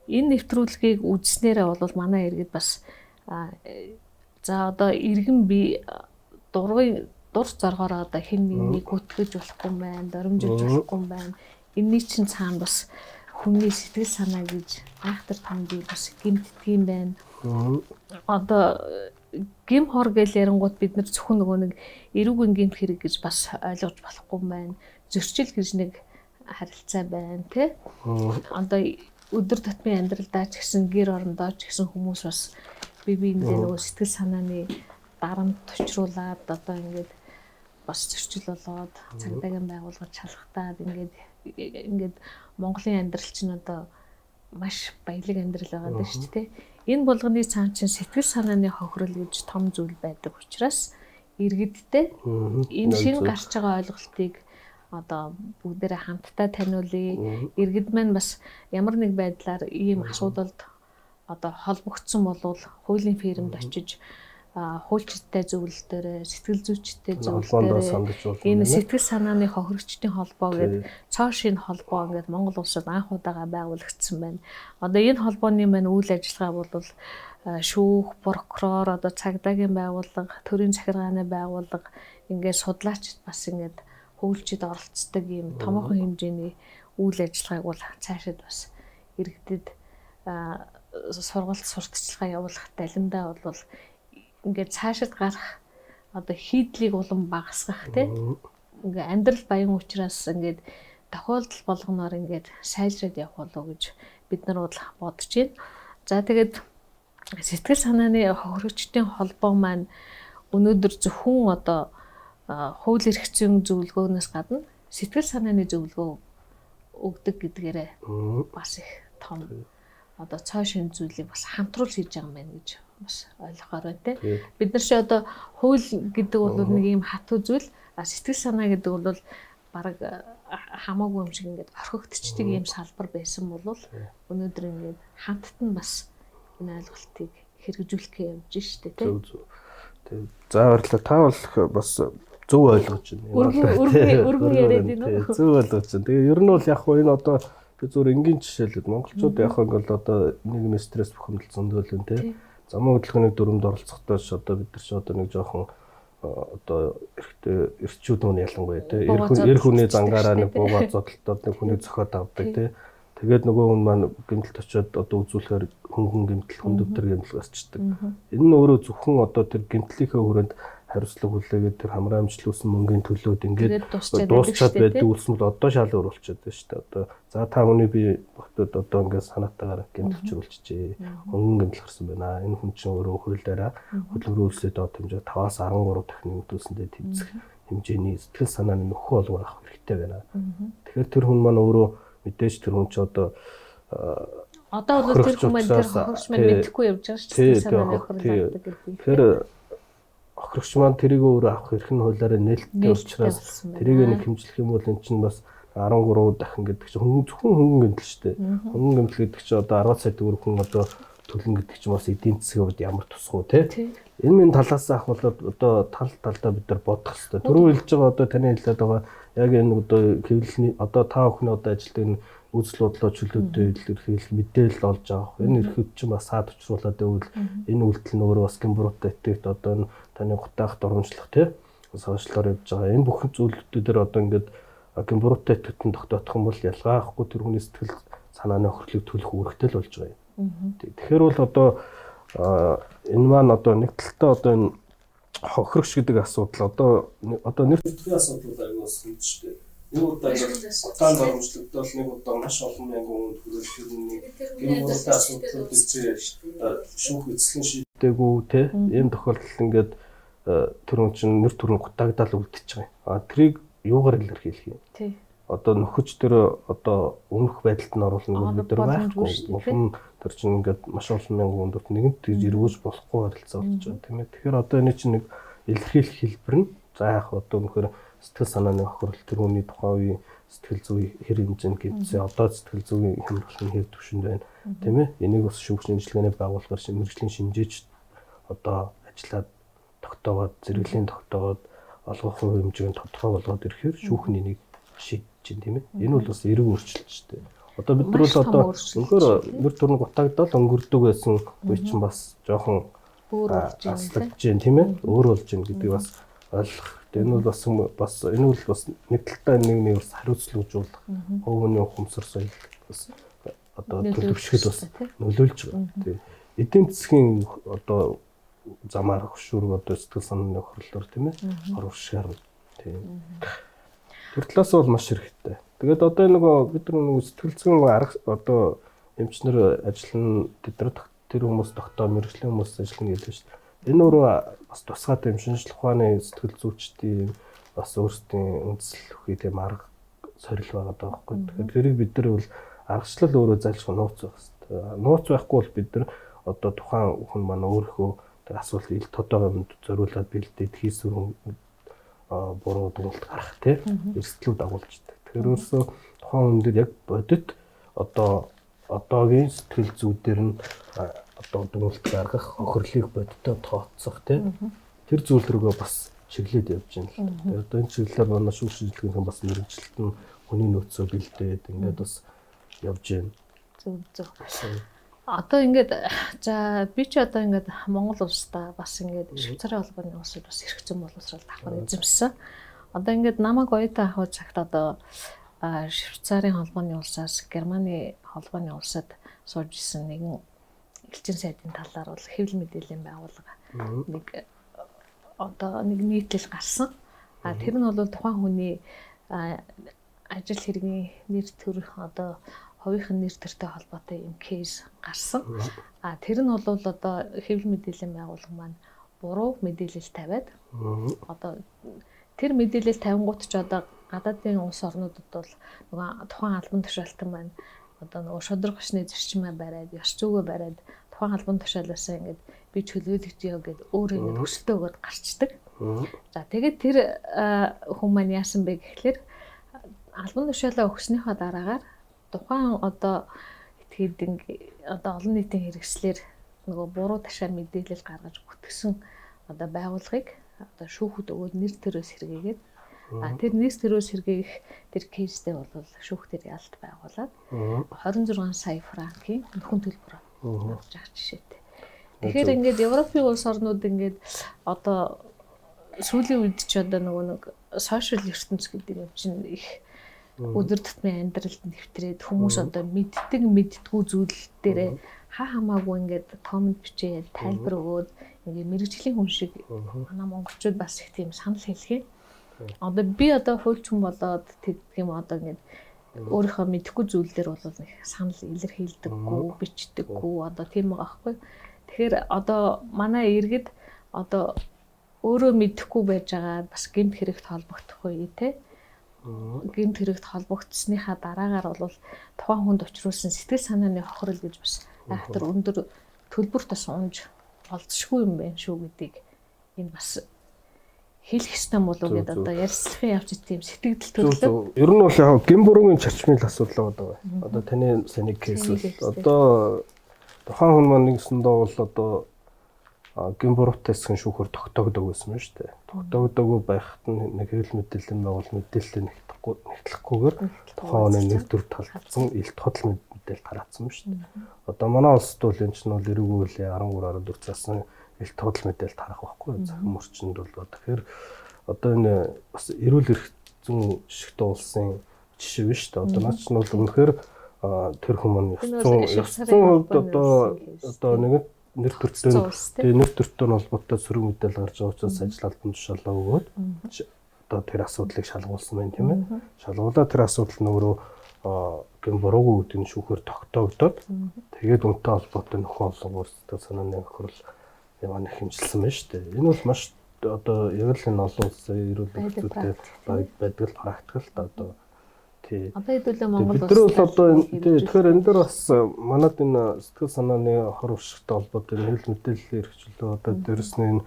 S1: энэ нэвтрүүлгийг үзснээрээ бол манай иргэд бас за одоо иргэн би дурын дур зоргоороо одоо хэн нэгнийг гүтгэж болохгүй юм байна, доромжилж болохгүй юм байна. Энийний чинь цаана бас хүний сэтгэл санаа гэж айхтар том бий бас гэмтдэг юм байна. Одоо гим хор гэл ярингууд бид нар зөвхөн нөгөө нэг эрүүгийн гэмт хэрэг гэж бас ойлгож болохгүй юм байна. Зөрчил гэж нэг харилцаа байна тий. Одоо өдөр тутмын амьдралдаа ч гэсэн гэр орондоо ч гэсэн хүмүүс бас бие биендээ нөгөө сэтгэл санааны дарамт тучруулаад одоо ингээд бас зөрчил болоод цагдаагийн байгууллагад шалгатаад ингээд Монголын амьдрал чинь одоо маш баялаг амьдрал байгаа даа шүү дээ. Энэ болгоны цаан чинь сэтгэл санааны хохирол гэж том зүйл байдаг учраас иргэдтэй энэ шинэ гарч байгаа ойлголтыг одоо бүгдээрээ хамтдаа таниулъя. Иргэд маань бас ямар нэг байдлаар ийм асуудалд одоо холбогдсон болвол хуулийн фирмд очиж хуульчтай зөвлөлтөөрөө, сэтгэл зүйчтэй зөвлөлтөөрөө энэ сэтгэл санааны хохирогчдын холбоо гэдэг цоо шинэ холбоо ингээд Монгол улсад анх удаага байгуулагдсан байна. Одоо энэ холбооны маань үйл ажиллагаа бол шүүх, прокурор, одоо цагдаагийн байгууллага, төрийн захиргааны байгууллага ингээд судлаачид бас ингээд хуульчид оролцдог ийм томоохон хэмжээний үйл ажиллагааг бол цаашид бас иргэдэд сургалт сурталчилгаа явуулах далимдаа бол ингээд цаашид гарах одоо хийдлийг улам багасгах тий ингээ амьдрал баян учраас ингээд тохиолдол болгоноор ингээд сайжраад явах болов гэж бид нар бол бодож байна. За тэгээд сэтгэл санааны хохирогчдын холбоо маань өнөөдөр зөвхөн одоо хууль эрх зүйн зөвлөгөөнөөс гадна сэтгэл санааны зөвлөгөө өгдөг гэдгээрээ бас их том одоо цоо шинэ зүйлийг бас хамтруулж хийж байгаа юм байна гэж бас ойлгохоор байна те. Бид нар чи одоо хууль гэдэг бол нэг ийм хатуу зүйл, а сэтгэл санаа гэдэг бол бараг хамаагүй юм шиг ингээд орхигдчихдаг ийм салбар байсан бол өнөөдөр ингээд хамтд нь бас энэ ойлголтыг хэрэгжүүлэх явж штэ те.
S2: Зөв. За баярлалаа. Та бол бас зөв ойлгож байна.
S1: Өргөн яриад байна уу?
S2: Зөв ойлгож байна. Тэгээ ер нь бол яг хөө энэ одоо би зүгээр энгийн жишээлбэл монголчууд яг ингээл одоо нийгмийн стресс бухимдал зөндөөл нь те. Замын хөдөлгөөний дүрмд оролцохдоо ч одоо бид нар ч одоо нэг жоохон одоо эрэгтэй эрчүүд нь ялангуяа те эр хүний зангаараа нэг буугаа зодтолтоод нэг хүний зөхиод авдаг те. Тэгээд нөгөө хүн маань гэмтэлт очиод одоо үзүүлэхээр хөнгөн гэмтэл, хүндөвтөр гэмтэл гарчдаг. Энэ нь өөрөө зөвхөн одоо тэр гэмтлийнхээ хүрээнд хариуцлага хүлээгээд тэр хамраа амжилуулсан мөнгөний төлөөд ингээд дуусчаад байдаг үлсэн бол одоо шал өөр болчиход байна шүү дээ. Одоо за та хүний би багтад одоо ингээд санаатаагаар гэмтэл чиглүүлчихье. Хөнгөн гэмтэл гарсан байна. Энэ хүн чинь өөрөө хуулиараа хөдөлмөрийн үйлсээ доод хэмжээ 5-аас 13 дахин нэмэгдүүлсэндээ тэмцэх хэмжээний сэтгэл санааны нөхөө олгоор авах хэрэгтэй байна. Тэгэхээр тэр хүн маань өөрөө мэдээж тэр хүн чи одоо
S1: бол тэр хүн маань тэр хохирогч маань мэдэхгүй явж байгаа шүү дээ. Сэтгэл санааны хохирол авдаг гэдэг.
S2: Тэгэхээр хохирогч маань тэрийг өөрөө авах эрх нь хуулиараа нээлттэй учраас тэрийг нэг хэмжлэх юм бол эн чинь бас 13 дахин гэдэг чинь зөвхөн хөнгөн гэмтэл шүү дээ. Хөнгөн гэмтэл гэдэг чинь одоо 10 сая төгрөг хүн одоо төлнө гэдэг чинь бас эдийн засгийн хувьд ямар тусгүй те. Энэ минь талаас ахвал одоо тал талдаа бид нар бодох хэрэгтэй. Түрүү хэлж байгаа одоо таны хэлээд байгаа яг энэ одоо хэвлэлний одоо та бүхний одоо ажилтдаг энэ үзэл бодлоо чөлөөтэй илэрхийлэх мэдээлэл олж авах. Энэ эрхүүд чинь бас саад учруулад байвал энэ үйлдэл нь өөрөө бас гэмбруутай эффект одоо энэ таны гутаах дурамжлах те сошиалор явж байгаа. Энэ бүх зүйлүүдээр одоо ингээд Гэм буруутай төтөн тогтоох юм бол ялгаа авахгүй тэр хүний сэтгэл санааны хохирлыг төлөх үүрэгтэй л болж байгаа юм. Тэгэхээр бол одоо энэ маань одоо нэг талдаа одоо энэ хохирогч гэдэг асуудал одоо нэр төрлийн асуудал аягүй бас хүнд шүү дээ. Нэг удаа ингээд удаан доромжлогдоод нэг удаа маш олон мянган хүнд хүрэл тэр хүний гэм буруутай асуудлууд шүүх эзлэн шийдээгүй те ийм тохиолдолд ингээд тэр хүн чинь нэр төрийн гутаагдал үлдчихэж байгаа юм. А тэрийг юугаар илэрхийлэх юм?
S1: Тий.
S2: Одоо нөхөж тэр одоо өмнөх байдалд нь оруулна гэж бид нар байхгүй. Улам тэр чинь ингээд маш олон мянган хүнд нэгэнт тэгж эргүүлж болохгүй харилцаа болж байгаа тийм ээ. Тэгэхээр одоо энэ чинь нэг илэрхийлэх хэлбэр нь за яг одоо нөхөр сэтгэл санааны хохирол тэр хүний тухайн үеийн сэтгэл зүй хэр хэмжээнд гэмтсэн, одоо сэтгэл зүйн хямрал нь хэр түвшинд байна тийм ээ. Энийг бас шүүх шинжилгээний байгууллагаар мэргэжлийн шинжээч одоо ажиллаад тогтоогоод зэрэглэлийн тогтоогоод олгох хувь хэмжээнд тодорхой болгоод ирэхээр шүүх нь энийг шийдэж чинь тийм ээ. Энэ бол бас эрэг өөрчлөлт шүү дээ. Одоо бид нар бол одоо үнэхээр нэр төрн гутагдал өнгөрдөг байсан үе чинь бас жоохон
S1: өөр болж байна
S2: тийм ээ. Өөр болж байна гэдгийг бас ойлгох. Энэ бол бас энэ бол бас нэг талдаа нэг бас хариуцлагажуулах, хувь хүний ухамсар соёл бас одоо төлөвшөхөд бас нөлөөлж байгаа. Тийм. Эдийн засгийн одоо замаар хөшүүрэг одоо сэтгэл санааны хохирлоор тийм ээ хор уршгаар тийм. Тэр талаас бол маш хэрэгтэй. Тэгээд одоо нөгөө бид нар нөгөө сэтгэл зүйн арга одоо эмчнэр ажиллана тэд нар тэр хүмүүс тогтоо мэргэжлийн хүмүүс ажиллана гэдэг шүү дээ. Энэ өөрөө бас тусгай юм шинжлэх ухааны сэтгэл зүйчдийн бас өөрсдийн үндэслэл өгөх тийм арга сорил байгаа даа байхгүй. Тэгэхээр тэрийг бид нар бол аргачлал өөрөө зайлшгүй нууц байх хэрэгтэй. Нууц байхгүй бол бид нар одоо тухайн хүн маань өөрийнхөө тэр асуулт ил тодоогоо юмд зориулаад бэлдээд хийсвэр буруу дүгнэлт гаргах тийм эрсдлүүд дагуулждаг. Тэгэхээр өөрөөсөө тухайн хүн дээр яг бодит одоо одоогийн сэтгэл зүйдээр нь одоо дүгнэлт гаргах, хохирлыг бодиттой тооцох тийм тэр зүйл рүүгээ бас чиглээд явж байна л. Тэгэхээр одоо энэ чиглэлээр манай шүүх шинжилгээнхэн бас мэргэжилт нь хүний нөөцөө бэлдээд ингээд бас явж байна.
S1: Зөв зөв. Одоо ингээд за би ч одоо ингээд Монгол улсдаа бас ингээд Швейцарын холбооны улсад бас эрх зүйн боловсрол давхар эзэмшсэн. Одоо ингээд намайг оюутан авах цагт одоо Швейцарын холбооны улсаас Германы холбооны улсад сууж исэн нэгэн элчин сайдын талаар бол хэвлэл мэдээллийн байгууллага нэг одоо нэг нийтлэл гарсан. А тэр нь бол тухайн хүний ажил хэргийн нэр төр одоо хувийнх нь нэр төртэй холбоотой юм кейс гарсан. А тэр нь бол одоо хэвлэл мэдээллийн байгууллага маань буруу мэдээлэл тавиад одоо тэр мэдээлэл тавингууд ч одоо гадаадын улс орнуудад бол нөгөө тухайн албан тушаалтан маань одоо нөгөө шударга ёсны зарчмаа бариад, ёс зүгөө бариад тухайн албан тушаалаасаа ингээд би чөлөөлөгдөё гэд өөрөө ингээд хүсэлтээ өгөөд гарчдаг. За тэгээд тэр хүн маань яасан бэ гэхлээр албан тушаалаа өгснөөхөө дараагаар тухайн одоо этгээдэн одоо олон нийтийн хэрэгслэр нөгөө буруу ташаа мэдээлэл гаргаж бүтгсэн одоо байгууллагыг одоо шүүхэд өгөөд нэр төрөөс сэргээгээд тэр нэр төрөөс сэргээх тэр кейстэй бол шүүхтэр ялт байгуулад 26 сая франкийн нөхөн төлбөр авч байгаа жишээтэй. Тэгэхээр ингээд Европын улс орнууд ингээд одоо сүүлийн үед ч одоо нөгөө нэг сошиал ертөнц гэдэг юм чинь их өдөр тутмын амьдралд нэвтрээд хүмүүс одоо мэддэг мэддэггүй зүйл дээрээ хаа хамаагүй ингээд коммент бичээд тайлбар өгөөд ингээд мэргэжлийн хүн шиг манай монголчууд бас их тийм санал хэлэх юм. Одоо би одоо хуульч хүн болоод тэгдэг юм одоо ингээд өөрийнхөө мэдэхгүй зүйл дээр бол нэг санал илэрхийлдэггүй, бичдэггүй одоо тийм байгаа байхгүй. Тэгэхээр одоо манай иргэд одоо өөрөө мэдэхгүй байж байгаа бас гэмт хэрэгт холбогдох үе те. Гэмт хэрэгт холбогдсныхаа дараагаар бол тухайн хүнд учруулсан сэтгэл санааны хохирол гэж бас айхтар өндөр төлбөрт бас унж олзшгүй юм байна шүү гэдгийг энэ бас хэлэх ёстой болов гэдэг одоо ярилцлагын явц тийм сэтгэгдэл төрлөө.
S2: Ер нь бол яг гэм буруугийн чарчмын асуудал байгаа. Одоо таны саний кейс бол одоо тухайн хүн маань нэгсэндээ бол одоо гэм буруутай хэсгэн шүүхөр тогтоогдог байсан юм шүү дээ. Тогтоогдоогүй байхад нь нэг хэвлэл мэдээллийн байгуул мэдээлэлээ нэгтлэхгүйгээр тухайн хүний нэр төр талдсан илт тодл мэдээлэл тараацсан юм шүү дээ. Одоо манай улсад бол энэ чинь бол эрүүгүүлээ 13 14 цаасан илт тодл мэдээлэл тарах байхгүй захим орчинд бол. Тэгэхээр одоо энэ бас эрүүл эрх зүүн жишгтэй улсын жишээ биш үү? Одоо наад чинь бол үнэхээр тэр хүмүүс 900% одоо нэг нэр төртөө тэгээ нэр төртөө нь холбоотой сөрөг мэдээлэл гарч байгаа учраас ажил албан тушаалаа өгөөд одоо тэр асуудлыг шалгуулсан байна, тийм ээ. Шалгуулаад тэр асуудал нь өөрөө гэм буруугүй гэдэг нь шүүхээр тогтоогдоод тэгээд үнэтэй холбоотой нөхөн олгоор сэтгэл санааны хохирол ямар нэг хэмжилсэн байна шүү дээ. Энэ бол маш одоо яг л энэ олон улсын эрүүл мэндтэй байдаг л практик л да одоо. Тий.
S1: Одоо хэдүүлээ Монгол
S2: улс. Бид нар бол одоо тий, тэгэхээр энэ дээр бас манад энэ сэтгэл санааны хор уршигтай холбоотой хэвлэл мэдээллийн эрх чөлөө одоо дээрэс нь энэ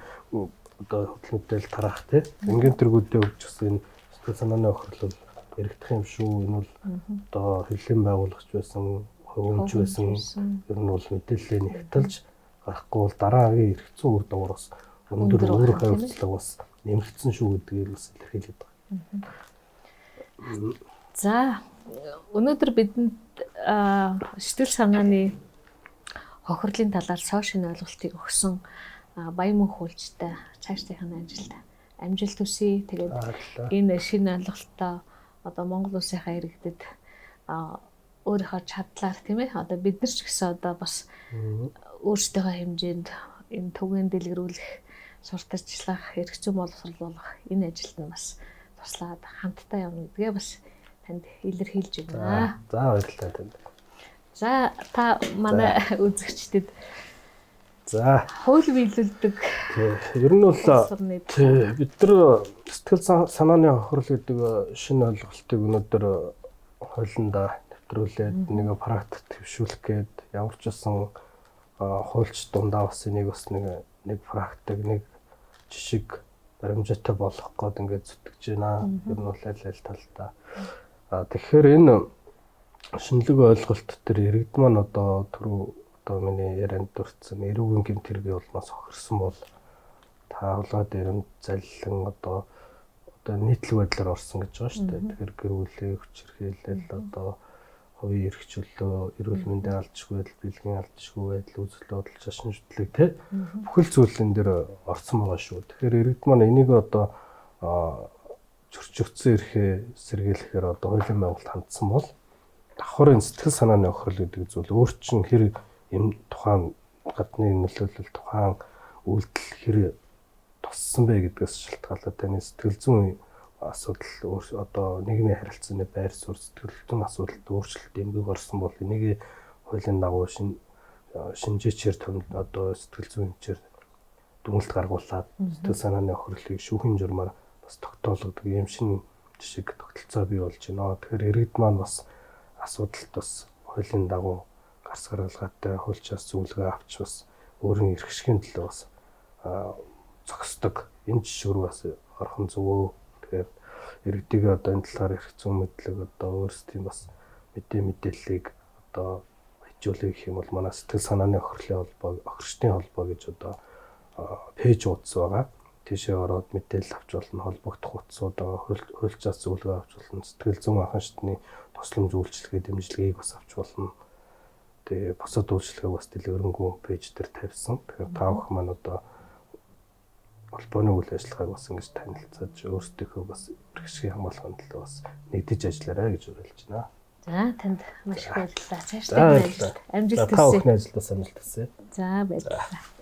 S2: одоо хөдөл мэдээлэл тараах тий. Энгийн тэргүүдээ өгч гэсэн энэ сэтгэл санааны хохирлол яригдах юм шүү. Энэ бол одоо хэвлэлийн байгуулагч байсан, хувь байсан ер нь бол мэдээлэлээ нэгтэлж гарахгүй бол дараагийн эрх зүйн үр дагавар бас өндөр өөр хариуцлага бас нэмэгдсэн шүү гэдгийг бас илэрхийлээд
S1: байгаа. За, өнөөдөр бидэнд сэтгэл санааны хохирлын талаар соо шинэ ойлголтыг өгсөн Баян мөнх хуульчтай цаашдынхаа ажилд амжилт хүсье. Тэгээд энэ шинэ ойлголтоо одоо Монгол улсынхаа иргэдэд өөрийнхөө чадлаар, тийм ээ, одоо бид нар ч гэсэн одоо бас өөрсдийнхөө хэмжээнд энэ түгээн дэлгэрүүлэх, сурталчлах, эрх зүйн боловсрол болгох энэ ажилд нь бас туслаад хамтдаа явна гэдгээ бас танд илэрхийлж байна.
S2: За, баярлалаа танд.
S1: За, та манай үзэгчдэд
S2: за
S1: хууль биелүүлдэг.
S2: Ер нь бол бид нар сэтгэл санааны хохирол гэдэг шинэ ойлголтыг өнөөдөр хуулиндаа нэвтрүүлээд нэг практик төвшүүлэх гээд ямар ч байсан хуульч дундаа бас энийг бас нэг практик, нэг жишг баримжаатай болгох гээд ингээд зүтгэж байна. Ер нь бол аль аль талдаа. Тэгэхээр энэ шинэлэг ойлголт төр иргэд маань одоо түрүү одоо миний ярианд дурдсан эрүүгийн гэмт хэргийн улмаас хохирсон бол таавлаа дээр нь заллан одоо нийтлэг байдлаар орсон гэж байгаа шүү дээ. Тэгэхээр гэр бүлийн хүчирхийлэл, одоо хувийн эрх чөлөө, эрүүл мэндийн алдшгүй байдал, бэлгийн алдшгүй байдал, үзэл бодол, шашин шүтлэг те бүхэл зүйл энэ дээр орсон байгаа шүү. Тэгэхээр иргэд маань энийг одоо чөрчөгдсөн эрхээ сэргийлэхээр одоо хуулийн байгуулалт хандсан бол давхар энэ сэтгэл санааны хохирол гэдэг зүйл өөр чин хэр юм тухайн гадны нөлөөлөл, тухайн үйлдэл хэр туссан бэ гэдгээс шалтгаалаад таны сэтгэл зүйн асуудал одоо нийгмийн харилцааны байр суурь, сэтгэл зүйн асуудалд өөрчлөлт эмгэг орсон бол энийг хуулийн дагуу шинжээчээр одоо сэтгэл зүйн эмчээр дүгнэлт гаргуулад сэтгэл санааны хохирлыг шүүхийн журмаар бас тогтоологддог юм шинэ жишг тогтолцоо бий болж байна. Тэгэхээр иргэд маань бас асуудалд бас хуулийн дагуу гарц гаргалгаатай хуульчаас зөвлөгөө авч бас өөрийн эрх ашигын төлөө бас зогсдог. Энэ жишг рүү бас орох нь зөв. Тэгэхээр иргэдийг одоо энэ талаар эрх зүйн мэдлэг одоо өөрсдийн бас мэдээллийг одоо хичээлээ гэх юм бол манай сэтгэл санааны хохирлын холбоо, хохирчдын холбоо гэж одоо пэйж хуудас байгаа. Тийшээ ороод мэдээлэл авч болно, холбогдох утсууд байгаа, хуульчаас зөвлөгөө авч болно, сэтгэл зүйн анхан шатны тусламж үйлчилгээ, дэмжлэгийг бас авч болно. Тэгээ бусад үйлчилгээг бас дэлгэрэнгүй пэйж дээр тавьсан. Тэгэхээр та бүхэн маань одоо холбооны үйл ажиллагааг бас ингэж танилцаж өөрсдийнхөө бас эрх ашигын хамгаалахын төлөө бас нэгдэж ажиллаарай гэж уриалж байна.
S1: За, танд маш их баярлалаа. Цаашдаа амжилт
S2: хүсье. Та бүхний ажилд бас амжилт хүсье.
S1: За, баярлалаа.